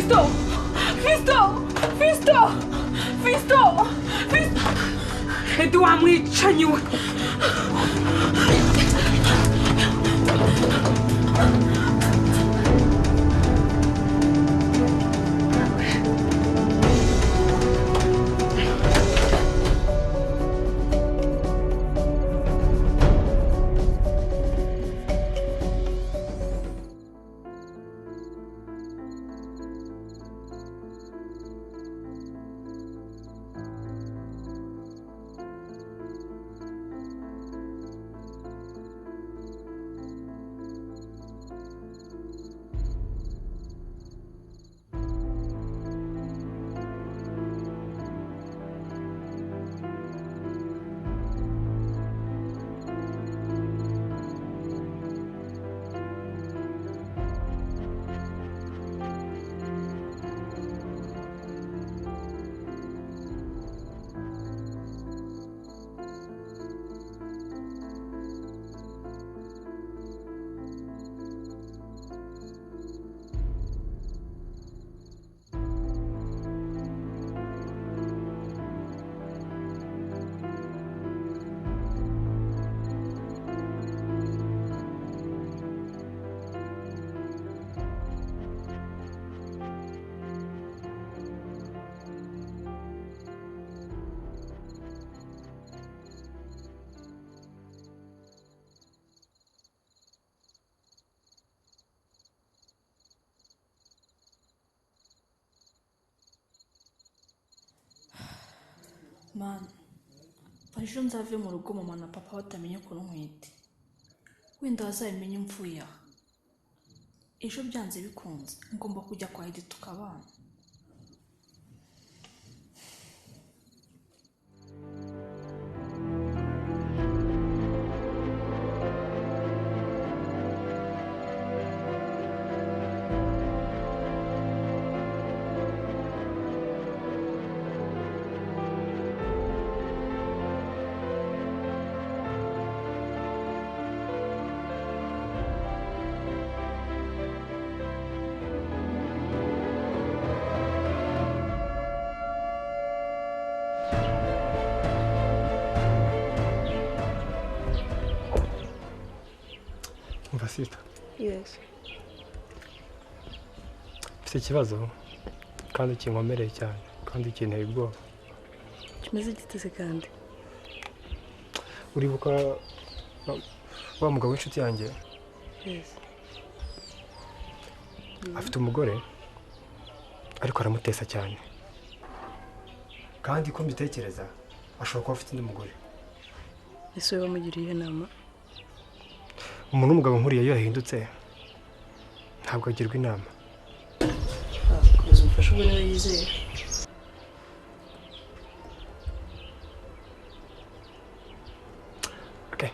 Fisto, Fisto, Fisto, Fisto, Fisto. Edi wamwicanyi we. Mana, ejo nzave mu rugo mama na papa batamenye ukuntu nkwite, wenda bazabimenye mvuye aha. Ejo byanze bikunze ngomba kujya kwa Edi tukabana. Umva sita. Yes. Mfite ikibazo kandi kinkomereye cyane kandi kinteye ubwoba. Kimeze giteze kandi? Uribuka wa mugabo w'inshuti yanjye? Yes. Afite umugore ariko aramutesa cyane. Kandi ko mbitekereza ashobora kuba afite undi mugore. Ese wowe wamugiriye inama? Umuntu w'umugabo nkuriya iyo yahindutse ntabwo agirwa inama. Komeza umufashe ubwo niwe yizeye. Okay.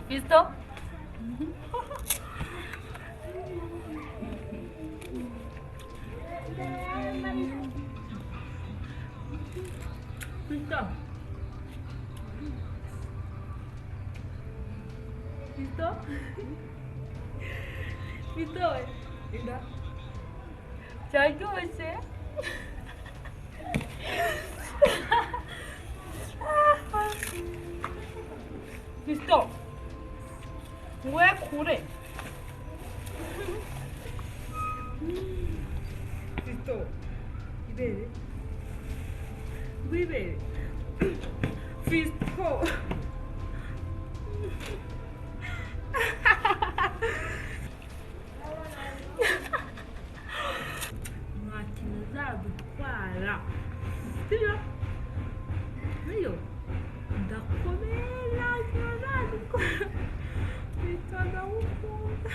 ¿Listo? Listo. Fisto? Fisto we. Inda. Cyaryoshye. Fisto. We kure. Fisto. Ibere. Ibere. Fisto. Nta sibyo? Niyo ndakomera ntazabikora Fisto ndagukunda.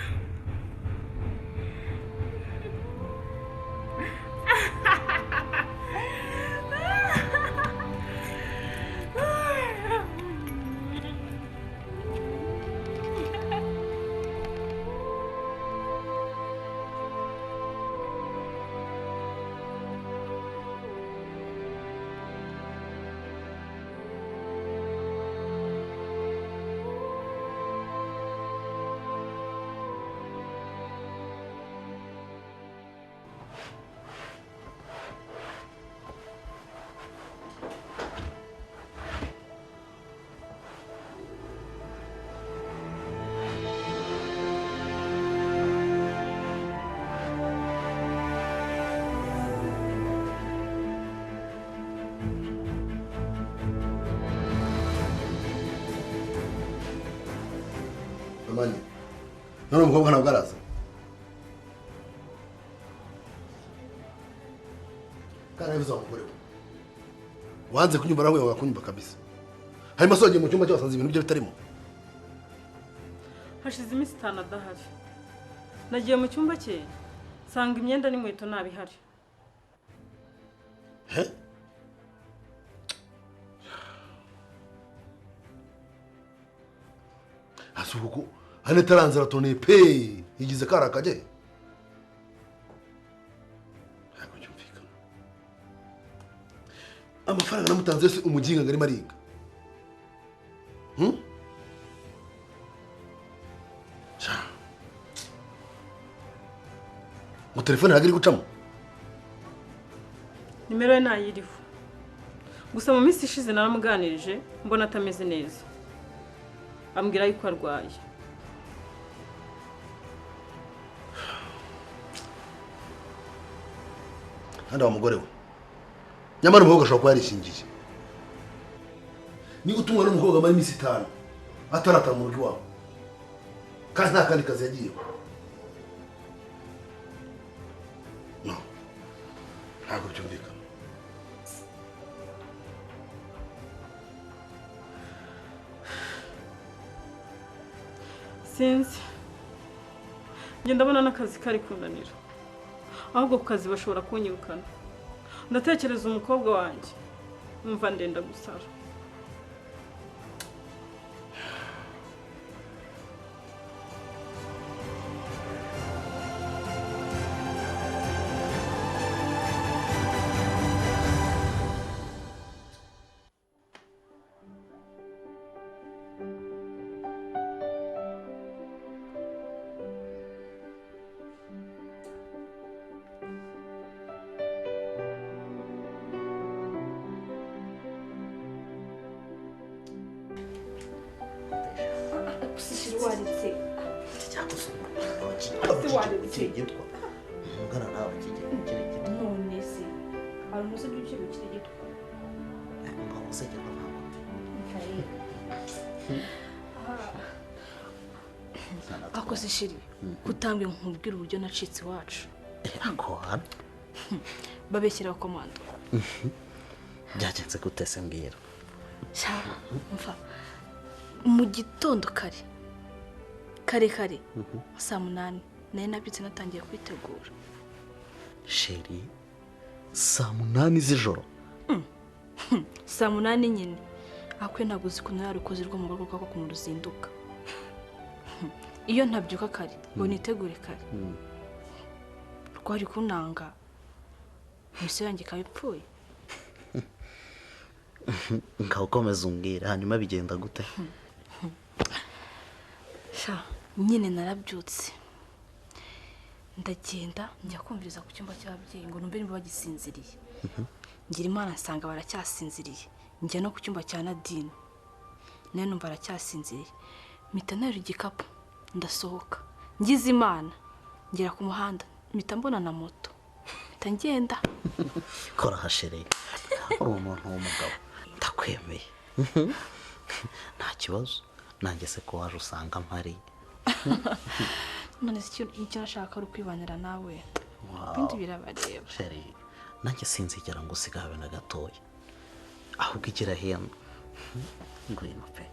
None umukobwa ntabwo araza. Kandi bivuze umugore we. Wanze kunyumva nawe wakunyumva kabisa. Harimo sogiye mu cyumba cyo wasanze ibintu bye bitarimo. Hashize iminsi 5 adahari. Nagiye mu cyumba cye nsanga imyenda n'inkweto ntabihari. He? Asuko hano taranzara tone pe igize karakaje. Ntabwo cyumvikana. Amafaranga namutanze se umuginga ngari maringa. Cha. Mu telefone hagiri gucamo. Nimero ye nayiriho. Gusa mu minsi ishize naramuganirije mbona atameze neza. Ambwira yuko arwaye. Kandi wa mugore we nyamara umukobwa ashobora kuba yarishingiye. Ni gutumwa n'umukobwa amara iminsi 5 ataratara mu rugo iwabo kandi nta kandi kazi yagiyeho. No, ntabwo byumvikana. Sinzi, njye ndabona n'akazi kari kunanira. Ahubwo ku kazi bashobora kunyirukana. Ndatekereza umukobwa wanjye umva ndenda gusara. Akoze shiri kutambwe nkubwira uburyo nacitse iwacu. Babeshyira komando. Byagenze gute se mbwira? Mva mu gitondo kare kare kare saa 8 nari nabyutse natangiye kwitegura. Sheri saa 8 z'ijoro? Saa 8 nyine. Akwe ntabwo uzi ukuntu yarukoze rwo mu rugo rwako ku ruzinduka. Iyo ntabyuka kare ngo nitegure kare rwari kunanga misiyo yanjye ikaba ipfuye. Ngaho ukomeza umbwira hanyuma bigenda gute? Sha nyine narabyutse ndagenda njya kumviriza ku cyumba cy'ababyeyi ngo numve niba bagisinziriye. Ngira Imana nsanga baracyasinziriye. Njya no ku cyumba cya Nadine nayo numva aracyasinziriye. Mpita nterura igikapu ndasohoka. Ngize Imana ngera ku muhanda mpita mbona na moto mpita ngenda. Kora hashereye, uri umuntu w'umugabo ndakwemeye. Nta kibazo nanjye se ko waje usanga mpari. None se icyo nashaka ari ukwibanira nawe, ibindi birabareba. Sheri, nanjye sinzigera ngo usiga habe na gatoya, ahubwo igira hino ngwino pe.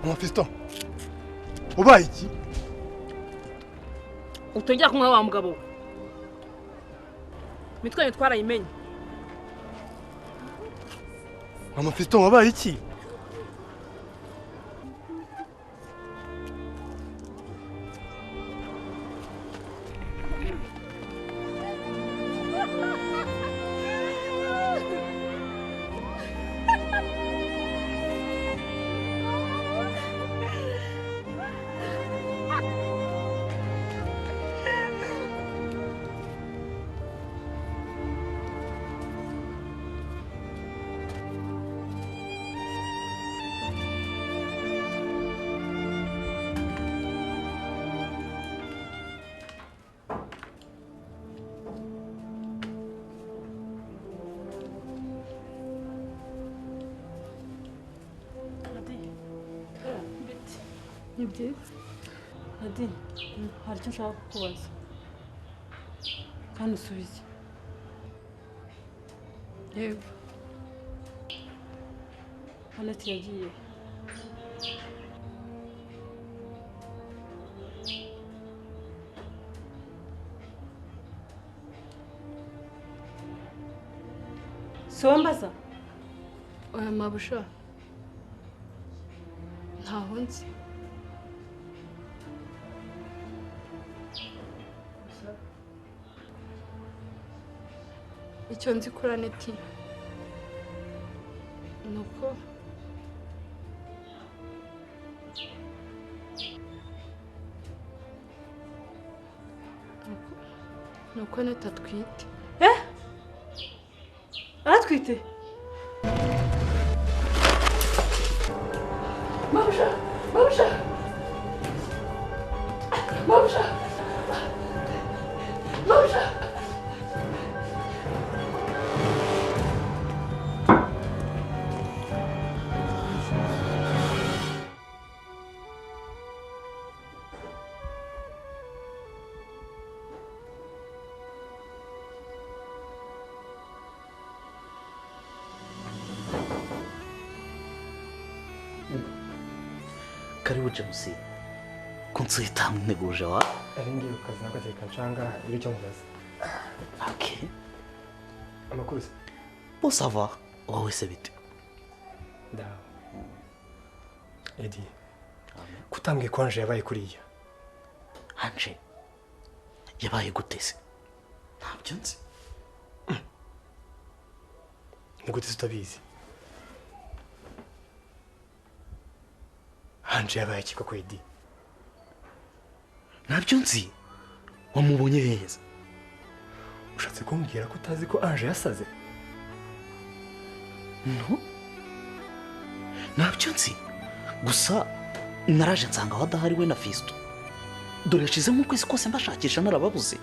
Mama Fiston, ubaye iki? Utongera kumwe wa mugabo we. Imitwe yanyu twarayimenye. Mama Fiston, wabaye iki? Ni byiza. Nadine, hari icyo nshaka kukubaza kandi usubize. Yego. Annette yagiye. Sombaza. Oya mabusha, ntaho nzi. Icyo nzi kuri Annette ni uko Annette atwite. Aratwite? Mabusha, mabusha, mabusha, mabusha. Karibu James, ko nsuye utamwineguje wa? Ari ngiye ku kazi nako nshanga iri cyo nkubaza. Okay. Amakuru se? Bon ça va, wowe se bite? Ndaho. Edi, kutambwiye ko Anje yabaye kuriya? Anje yabaye gute se? Ntabyo nzi. Ni gute utabizi? Anje yabaye iki koko Edi? Ntabyo nzi. Wamubonye heza? Ushatse kumbwira ko utazi ko Anje yasaze? No. Ntabyo nzi. Gusa naraje nsanga aho adahari we na Fiston. Dore yashize nk'ukwezi kose mbashakisha narababuze.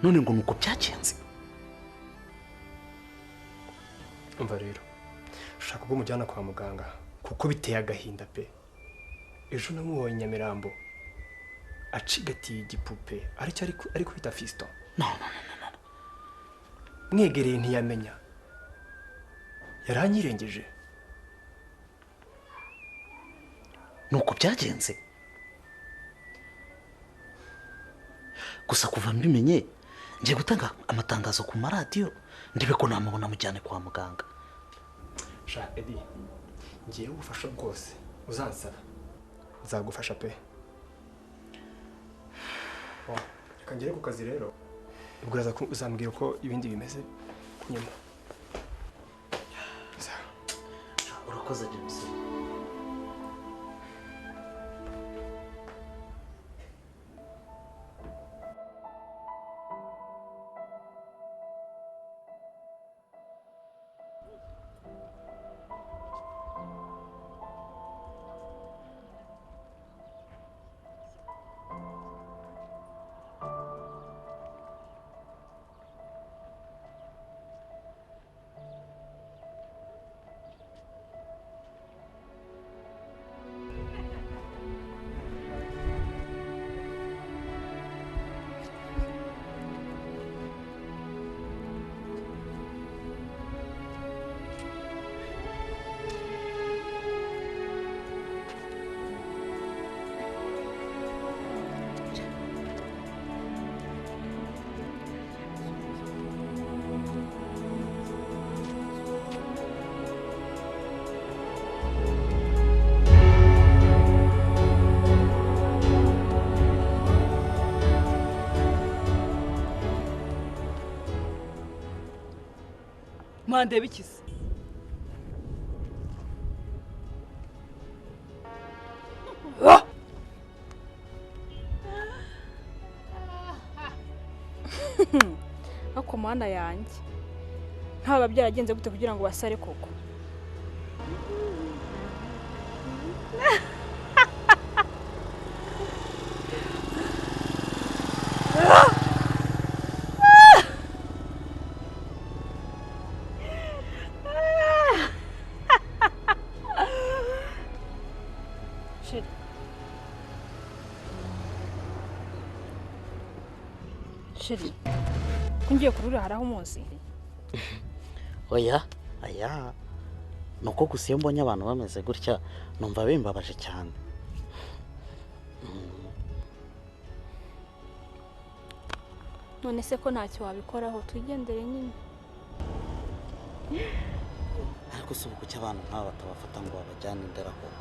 None ngo nuko byagenze. Umva rero, ushaka ko mujyana kwa muganga kuko biteye agahinda pe. Ejo namubonye Nyamirambo acigatiye igipupe aricyo ari kwita Fiston. No, no, no, no. Mwegereye ntiyamenya. Yaranyirengeje. Nuko byagenze. Gusa kuva mbimenye ngiye gutanga amatangazo ku maradiyo ndebe ko namubona mujyane kwa muganga. Sha Edi, ngiye ubufasha bwose uzansaba nzagufasha pe. Reka ngere ku kazi rero, ubwo uraza uzambwira uko ibindi bimeze nyuma. Urakoze James. Mandeba ikisi Ako mana yanjye ntaba byaragenze gute kugira ngo basare koko? Sheri, ngiye kurura haraho umunsi. Oya, aya. Nuko gusa iyo mbonye abantu bameze gutya numva bimbabaje cyane. None se ko ntacyo wabikoraho, tugendere nyine. Ariko si ubu kuki abantu nk'aba batabafata ngo babajyane indera koko?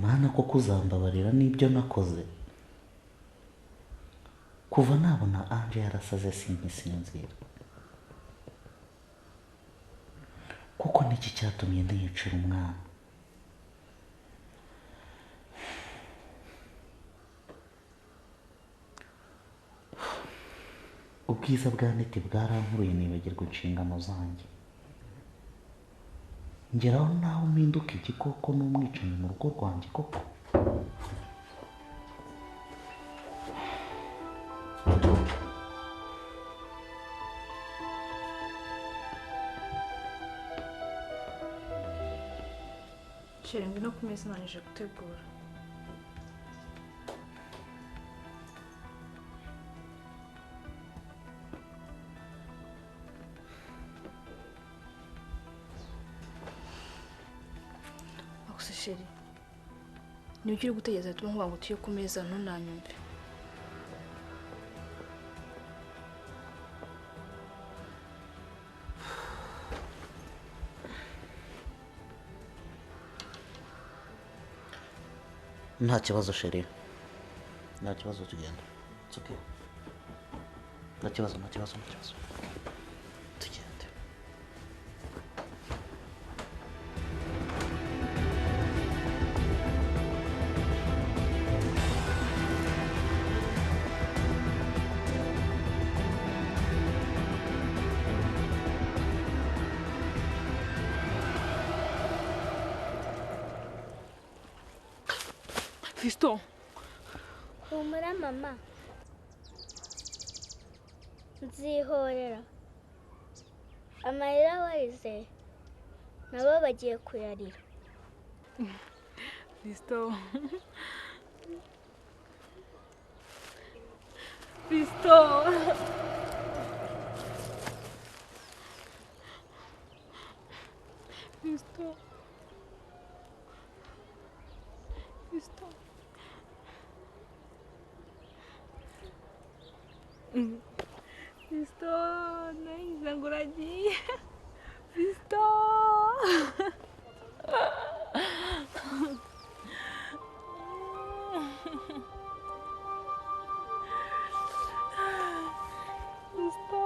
Mana ko kuzambabarira n'ibyo nakoze. Kuva nabona Ange yarasaze sinkisinzira. Kuko niki cyatumye ndiyicira umwana. Ubwiza bwa Neti bwarankuruye nibagirwa inshingano zanjye. Ngeraho naho mpinduka igikoko n'umwicanyi mu rugo rwanjye koko. Sheri, ngwino ku meza nanije gutegura. Sheri, nibyo uri gutegereza bituma nkuba ngo tuye ku meza ntunanyumve. Nta kibazo Sheri, nta kibazo, tugenda. It's okay. Nta kibazo, nta kibazo, nta kibazo. Tugende. Fisto. Humura mama. Nzihorera. Amarira warize nabo bagiye kuyarira. Fisto. Fisto. Fisto. Fisto. Fisto, nagize ngo uragiye. Fisto. Fisto.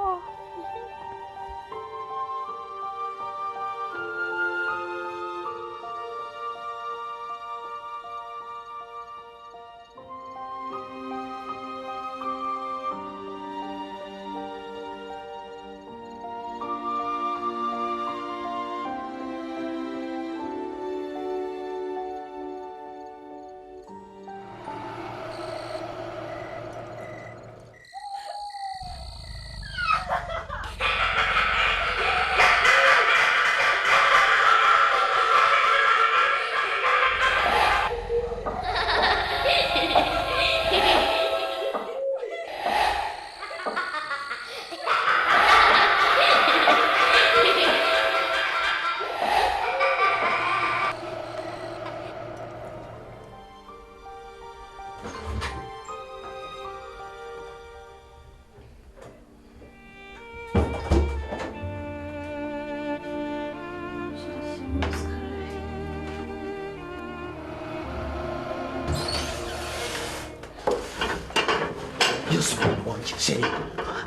Yesu wanjye sheri,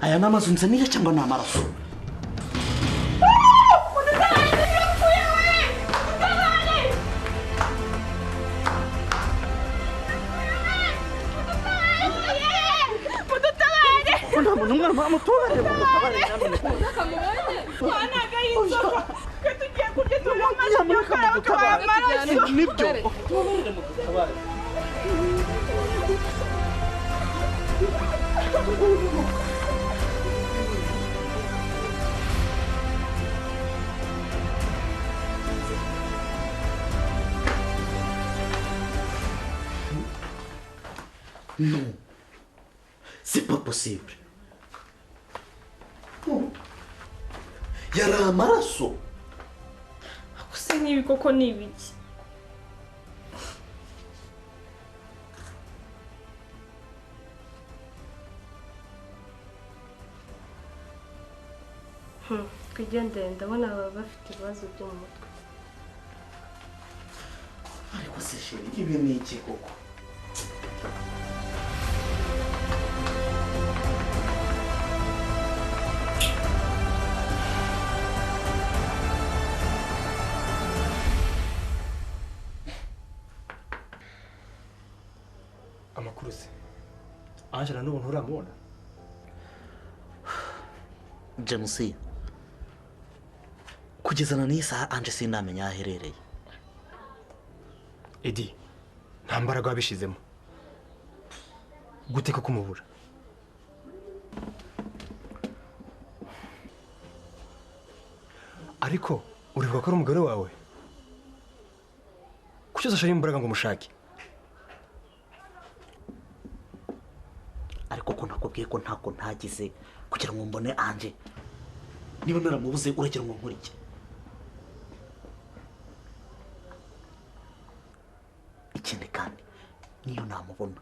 aya ni amazi unzaniye cyangwa ni amaraso? Non, c'est pas possible. Yari amaraso. Akuse nk'ibi koko ni ibiki? Twigendere, ndabona baba bafite ibibazo byo mu mutwe. Ariko se sheri, ibi ni iki koko? Amakuru se Angela n'ubu nturamubona? James, kugeza na n'iyi saha Ange sindamenya aho aherereye. Edi, nta mbaraga wabishizemo gute ko kumubura? Ariko uribuka ko ari umugore wawe? Kuki uzashira imbaraga ngo umushake? Ariko ko nakubwiye ko ntako ntagize kugira ngo mbone Ange. Niba naramubuze uragira ngo nkore iki? Ikindi kandi niyo namubona